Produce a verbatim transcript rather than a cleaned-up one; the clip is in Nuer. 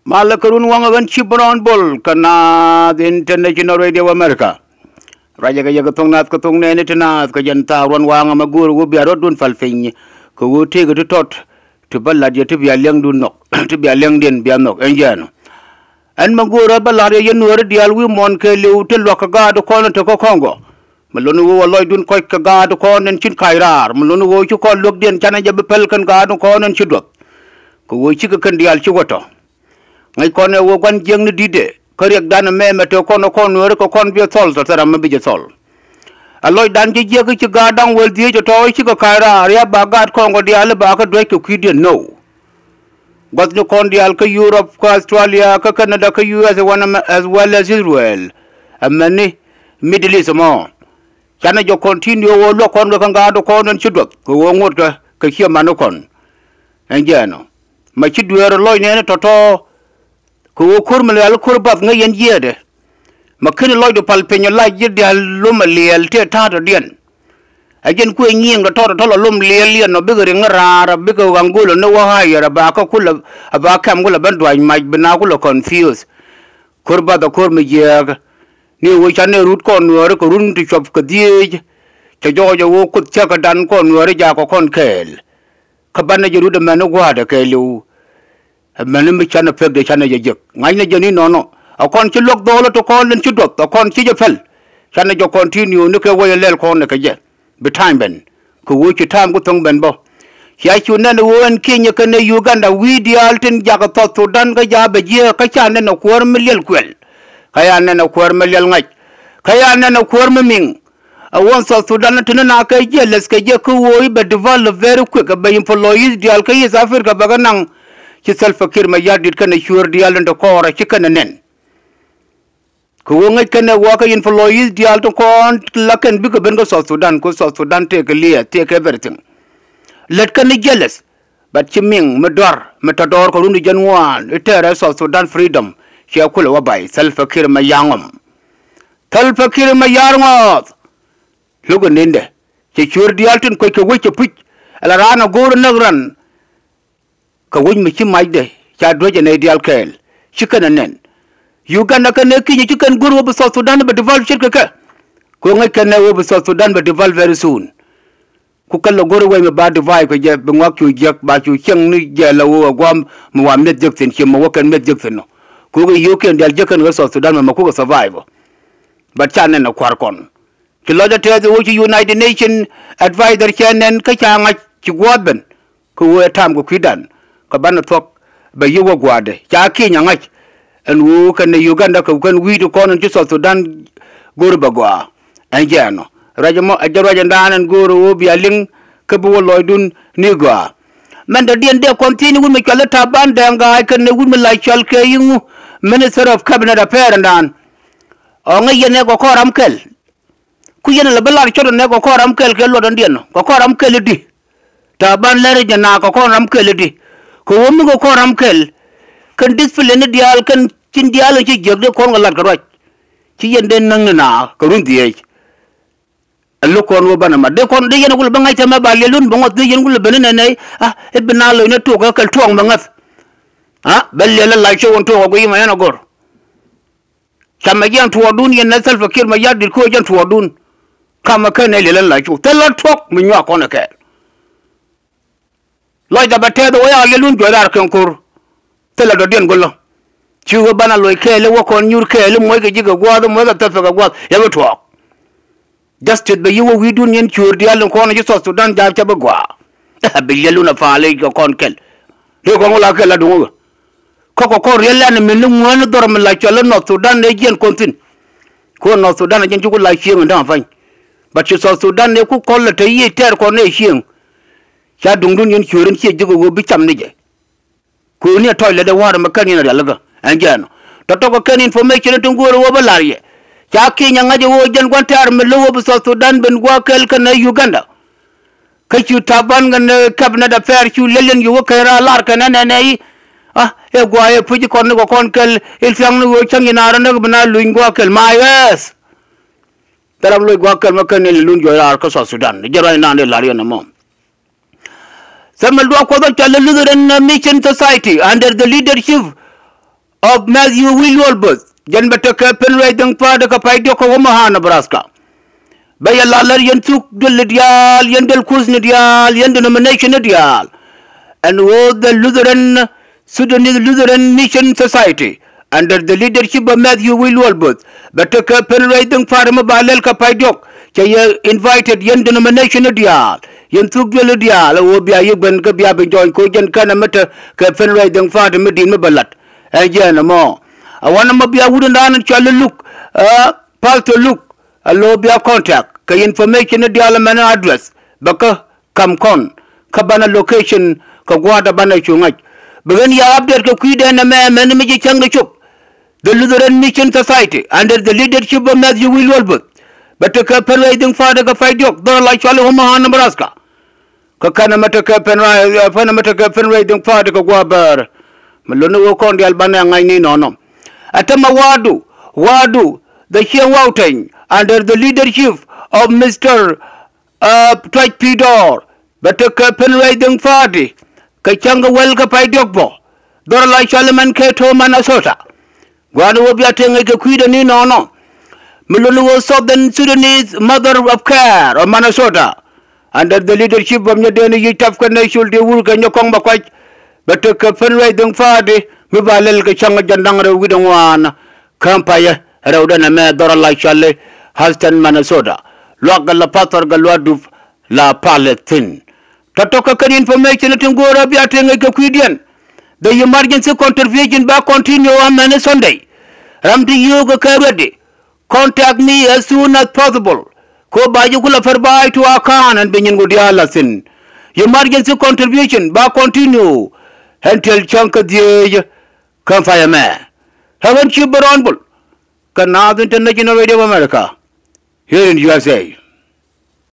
Malɛ kɛ run waŋä ɣän ci Brown Bol kä Naath International Radio America. Ruacɛ kɛ yɛ kɛ thoŋ nath kɛ thoŋ nɛɛni ti naath kɛ jɛn thaak ruɔ̱n waŋä mɛ go̱o̱r wä bia rɔ̱dun pal piny kɛ ɣöö tëëkɛ ti tɔt ti bä la̱t yɛ ti bia liɛŋdun nhɔk ti bia liɛŋdiɛn bia nhɔk ɛn jɛɛn ɔ. Ɛn mɛ go̱o̱rä bä la̱r yɛ yɛn nuääri diaal wi̱i̱ muɔ̱ɔ̱n kɛɛliw ti luäk kɛ gaat kɔn in te kä Kɔŋgɔ. Mi luni ɣöö a lɔcdun kɔc kɛ gaat kɔn in cin ka̱c raar, mi luni ɣöö ci kɔn luäkdiɛn canɛ jɛ bi päl kɛn gaat kɔn in ci duɔth. Kɛ ɣöö cikɛ kɛn diaal ci wä tɔ. Ŋäc kɔn ɛ ɣöö gua̱n jiäkni di̱tdɛ kä riɛkdan ɛmɛ mɛ te kɔn ɛ kɔn nuääri kɛ kɔn bi thɔl tɔ thil ram mi bi jɛ thɔl. A lɔcdan ji̱ jiäk ci gaat da̱ŋ wäl dhieec ɛ tɔ̱ cikɛ ka̱c raar ya ba gaat Kɔŋgɔ diaal i̱ ba kä duäc kɛ kui̱diɛn nöw. Gua̱thni kɔn diaal kä Europe, kä Australia, kä Canada, kä U S, wan ɛmɛ, as well as Israel. Amäni Middle East ɛmɔ. Canɛ jɛ continue ɣöö luäk kɔn kɛ kä gaat kɔn ɛn ci duɔth kɛ ɣöö ŋotkɛ kɛ ciɛ mani kɔn. Ɛn jɛɛn ɔ. Ma ci dueer lɔc nɛɛni tɔ̱tɔ̱. Kɛ ɣöö ko̱r mi lial ko̱r bath ŋäc yɛn jiɛɛdɛ. Ma ken lɔcdu pal piny lac ji̱ diaal lomɛ liɛɛl tëë ta̱a̱ tɔ̱diɛn. Ɛ jɛn kuëë nyiëëŋ tɔ̱tɔ̱ tɔ̱tɔ̱ lɔ lom liɛɛl yɛn nɔ bikɛ riŋ raar bikɛ ɣaŋ go̱o̱lä ni wä ha̱a̱yɛr ɛ ba kä kulɛ ɛ ba kɛm kulɛ ben dua̱c mac bi na kulɛ confuse. Ko̱r bath ɛ ko̱r mi jiääk. Ni ɣöö canɛ rut kɔn nuääri kɛ run ti cuɔp kɛ dhieec. Cɛ jɔɔc ɛ ɣöö kuoth cäkädan kɔn nuääri jaakɔ kɔn kɛɛl. Kä banɛ jɛ rut ɛmɛn i̱ gua̱a̱dɛ kɛɛliw. Ɛmɛn i̱ mi canɛ pekdɛ canɛ jɛ jek ŋa̱cnɛ jɛ ni nɔnɔ. Ɛ kɔn ci luäk dhɔɔlä ti kɔn in ci duɔth ɛ kɔn ci jɛ päl. Canɛ jɛ continue ni kɛ wä jɛ lɛl kɔn ɛ kɛ jɛ. Bi ta̱a̱ny ben kɛ ɣöö ci ta̱a̱m ku tho̱ŋ ben bä. Cia cu nɛn ɣöö ɛn Kenya kɛnɛ Uganda wi̱i̱ diaal tin jakä South Sudan kä jaabɛ jiääk kä ca nɛn ɛ kuäär mi liɛl kuɛl. Kä ya nɛn ɛ kuäär mi liɛl ŋa̱c. Kä ya nɛn ɛ kuäär mi miŋ. A wä South Sudan tini na kɛ jealous kɛ jɛ kä ɣöö i̱ bɛ develop very quick bɛ employees diaal kä East Africa bɛ kɛ naŋ. Ci Salva Kiir Mayardit kɛnɛ cuëër diaal in ti kɔɔr a ci kɛnɛ nɛn. Kɛ ɣöö ŋäc kɛnɛ wä kä employees diaal ti kɔn la kɛn bikɛ ben kä South Sudan ku South Sudan tëëkɛ liɛɛth tëëkɛ everything. Lät kɛn ni jealous. But ci miŋ mi dɔ̱r mi tɔ dɔɔr kɛ run ti jɛn ŋuan i̱ tɛɛrɛ South Sudan freedom. Ciɛ kulɛ wä bay Salva Kiir Mayardit. Salva Kiir Mayardit ŋɔth. Lo̱kɛ nendɛ cɛ cuëër diaal tin kuec kɛ wec cɛ puc. Ala raan a go̱o̱r näk ran. Kɛ wec mi ci macdɛ ca duäc ɛ nɛy diaal kɛɛl. Ci kɛn ɛ nɛn. Uganda kɛn ɛ Kenya ci kɛn go̱r wä bi South Sudan bɛ develop ce̱tkɛ kɛ. Kɛ ɣöö ŋäc kɛn ɛ wä bi South Sudan bɛ develop very soon. Ku kɛ lɛ go̱r wec mi ba divide kɛ jɛ bi ŋɔak cu jiäk ba cu cieŋ ni jɛ lɛ wä ɛ gua̱a̱m mi wa mi̱eth jek thi̱n ci mi wä kɛn mi̱eth jek thi̱n nɔ. Ku kɛ yio̱o̱kiɛn diaal jek kɛn ɣä South Sudan mɛ mɛ kukɛ survive. But ca nɛn ɛ kua̱r kɔn. Ci lɔcdä tɛth ɣöö ci United Nation advisor cɛ nɛn kä ca ŋa̱c ci gua̱a̱th ben. Kä ɣöö ɛ ta̱a̱m kɛ kui̱dan kä banɛ thuɔ̱k bɛ yiëk wä gua̱a̱thdɛ ca Kenya ŋa̱c. Ɛn ɣöö kɛnɛ Uganda kɛ kɛn wi̱i̱ ti kɔn ɛn ci South Sudan go̱o̱ri bɛ gɔaa. Ɛn jɛ ɛnɔ ruac ɛmɔ ɛ jɛ ruac ɛndan ɛn go̱o̱ri ɣöö bia liŋ kä bi wä lɔcdun ni gɔaa. Mɛn dɔ̱diɛn dee kɔn thiecni wut mi cɔal i̱ Taban Deng Gai kɛnɛ wut mi la cɔal kɛ i̱ ŋu Minister of Cabinet Affair ɛndan. Ɔ ŋäc yɛn ɛ kɛ kɔn ram kɛl. Ku yɛn ala bi lar cɔt ɛnɛ kɛ kɔn ram kɛl kɛ luɔt ɛndiɛn ɔ kɛ kɔn ram kɛl i̱di. Taban lɛr jɛ na kɛ kɔn ram kɛl i̱di. Kɛ ɣöö mi kɛ kɔn ram kɛl kɛn discipline ni diaal kɛn cin diaal in ci jiäk dee kɔn kɛ lat kɛ ruac. Ci yɛn dee näŋ ni na kɛ run dhieec. Ɛ lo̱k kɔn ɣöö banɛ mat dee kɔn dee yɛn kulɛ bi ŋa̱c tɛmɛ ba liɛl lun bɛ ŋɔth dee yɛn kulɛ ben inɛnɛ. A i̱ bi na loc ni tuɔɔk kɛ kɛl tuɔɔk mɛ ŋäth. A bɛ liɛl ɛ lac cok in tuɔɔk ɛ guiy mɛ yɛn ɛ gɔr. Camɛ jɛn tuɔɔkdun yɛn nɛ Salva Kiir Mayardit ko̱ jɛn tuɔɔkdun. Kamɛ ken nɛ liɛl ɛn la cu thilɛ tuɔɔk mi nyuak kɔn ɛ kɛɛl. Lɔcdä bɛ tɛth ɛ wä yak liɛlun juɔc raar kɛn ko̱r. Thilɛ dɔ̱diɛn go̱lä. Ci wä banɛ loc kɛɛl i̱ wä kɔn nyuur kɛɛl i̱ muɔckɛ ji̱ kɛ gua̱a̱th i̱ muɔckɛ thɛpɛ kɛ gua̱a̱th yɛ bi tuɔɔk. Justice bɛ yi wä wi̱i̱dun yɛn cuëër diaal in kɔn ci South Sudan jaak cɛ bi gɔaa. Bi liɛlun a pa̱a̱l i̱ kɛ kɔn kɛl. Dee kɔn wä la kɛl la duŋ wä. Kä kɛ kɔn riɛl ɛn min ni ŋuäär ni dhɔr mi la cɔl i̱ North Sudan ëë jiɛn kɔn thi̱n. Kɛ ɣöö North Sudan ɛ jɛn ci ku la cieŋ in da̱ŋ a pa̱ny. But ci South Sudan ëë ku kɔn lɛ te yiëë tɛɛr kɔn ëë cieŋ. Ca duŋdun yɛn cuëër in ciɛ ji̱ kɛ ɣöö bi cam ni jɛ. Kööni ɛ tɔc lɛ dee wa̱a̱r ɛmɛ kän yɛn rialikä ɛn jɛɛn ɔ. Tɔ̱tɔ̱ kɛ kɛn information tin go̱o̱r ɛ ɣöö bä la̱r yɛ. Ca Kenya ŋa̱c ɛ ɣöö jɛn gua̱n tɛ̈r mi lo̱k ɣöö bi South Sudan ben gua̱a̱th kɛl kɛnɛ Uganda. Kä cu Taban kɛnɛ cabinet affairs cu liɛl yɛn yio̱w kä kɛn raar lar kɛn ɛnɛnɛ i̱. A ɛ gua̱a̱ ɛ puc kɔn ni kɛ kɔn kɛl i̱ thia̱ŋ ni ɣöö cäŋ yɛn a rɔ näk bi na luny gua̱a̱th kɛl ma ɛ ɣɛɛth. Thil ram loc gua̱a̱th kɛl ma kɛn ni lɛ lun juɔc raar kä South Sudan jɛ ruac naan dee la̱r yɛn ɛmɔ. Samuel Duak Kuɔth ɔ cɔal i̱ Lutheran Mission Society under the leadership of Matthew Wilberforce, jɛn bɛ tekɛ fundraising party kɛ pay diɔ̱k kä Omaha, Nebraska. Bɛ yɛ lalär yɛn thuk duël diaal, yɛn duël kuthni diaal, yɛn denomination diaal. Ɛn ɣöö the Lutheran, Sudanese Lutheran Mission Society under the leadership of Matthew Wilberforce bɛ tekɛ fundraising party mi ba lɛl kɛ pay diɔ̱k. Cɛ yɛ invited yɛn denomination diaal, yɛn thuk duël diaal, ɣöö bia yɛ guɛn kä bia bi join kɛ ɣöö jɛn kɛnɛ mi tekɛ fundraising party mi di̱i̱t mi bɛ la̱t. Ɛn jɛn ɛmɔ, a wanɛ mɔ bia wut in raan in cɔal i̱ Luk, ɛ, Pastor Luk, a lo̱ bia contact kɛ information diaal, mɛn address bɛ kä kam kɔn kä banɛ location kɛ gua̱a̱thdä banɛ cu ŋa̱c. Bi ɣän ya update kɛ kui̱dɛn ɛmɛ, mɛn mi ci cäŋ kɛ cop. The Lutheran Mission Society under the leadership of Matthew Wilberforce bɛ tekɛ fundraising party kɛ pay diɔ̱k dhɔr la cɔal i̱ Omaha, Nebraska. Kä kɛnɛ mi tekɛ fundraising party kɛ gua̱a̱th bäär. Mi lotni ɣöö kɔn diaal banɛ ŋa̱cni nɔnɔ. Ɛ täämɛ wa̱a̱du, wa̱a̱du, the Cieŋ Wauteny under the leadership of Mister, uh, Tuac Pidor bɛ tekɛ fundraising party kɛ cäŋ kɛ wäl kɛ pay diɔ̱k bä dhɔr la cɔal i̱ Mankato, Minnesota. Gua̱a̱ni ɣöö bia tëë ŋäc kɛ kui̱dɛ ni nɔnɔ. Mi lotni ɣöö Southern Sudanese Mother of Care of Minnesota under the leadership of Nyɛ Deni Yic Tap kɛnɛ Cul Diɛ Wur kɛ Nyɛ Kɔŋ Bɛ Kuac bɛ tekɛ fundraising party mi ba lɛl kɛ cäŋ jiɛn da̱ŋ rɛw wi̱cdɛ ŋuan. Kä payɛ rɛwdɛ nɛmɛ dhɔr la cɔal i̱ Austin, Minnesota. Luak Gɛl la Pastor Gɛl Luaak Dup la palɛ thi̱n. Tɔ̱tɔ̱ kɛ kɛn information tin go̱o̱rä bia tëë ŋäc kɛ kui̱diɛn. The emergency contribution ba continue amäni Sunday. Ram ti yio̱o̱kɛ kɛ ready, contact me as soon as possible. Kɛ ɣöö ba ji̱ kulɛ pär ba̱a̱c to account ɛn bi nyin ku diaal la̱th thi̱n. Emergency contribution ba continue until cäŋ kä dhieec kä payɛ mɛ. Ɛ ɣän Cip Bärɔn Bul kɛ Naath International Radio of America here in U S A.